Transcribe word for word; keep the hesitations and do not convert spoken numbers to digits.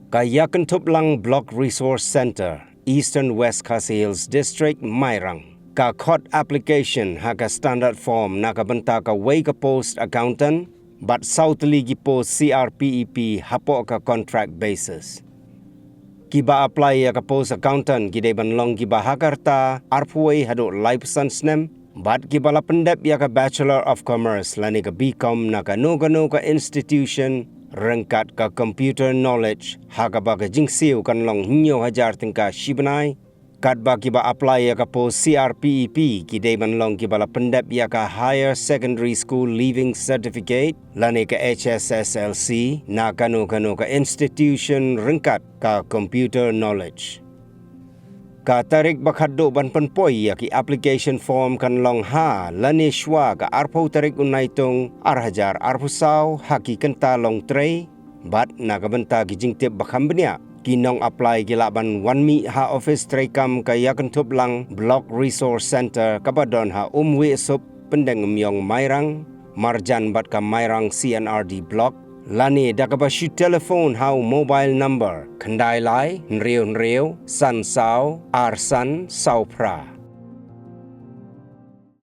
Ka Ïakynthup Lang Block Resource Centre, Eastern West Khasi Hills District, Mairang, ka khot application ha ka standard form na ka bynta kawei ka post accountant bad saw tylli ki post C R P E P hapoh ka contract basis. Kiba apply ïa ka post accountant ki dei ban long kiba ha ka rta arphew wei haduh laiphew san snem bad kiba la pyndep ïa ka Bachelor of Commerce lane ka B Com na kano kano ka institution ryngkat ka computer knowledge, ha kaba ka jingsiew kan long hynñiew hajar tyngka shi bnai. Katba kiba apply ïa ka post C R P E P ki dei ban long kiba la pyndep ïa ka Higher Secondary School Leaving Certificate lane ka H S S L C na kano kano ka institution ryngkat ka computer knowledge. Ka tarik ba khatduh ban pynpoi ïa ki application form kan long ha lane shwa ka arphew tarik u Naitung ar hajar arphew saw ha ki kynta long trei. Bad na ka bynta ki jingtip ba kham bniah, ki nong apply ki lah ban wan mih ha office treikam ka Ïakynthup Lang Block Resource Centre kaba don ha Umwiehsup, Pyndengumiong Mairang, marjan bad ka Mairang C and R D Block, lane da kaba shu telephone ha u mobile number khyndai lai hynriew hynriew san saw ar san saw phra.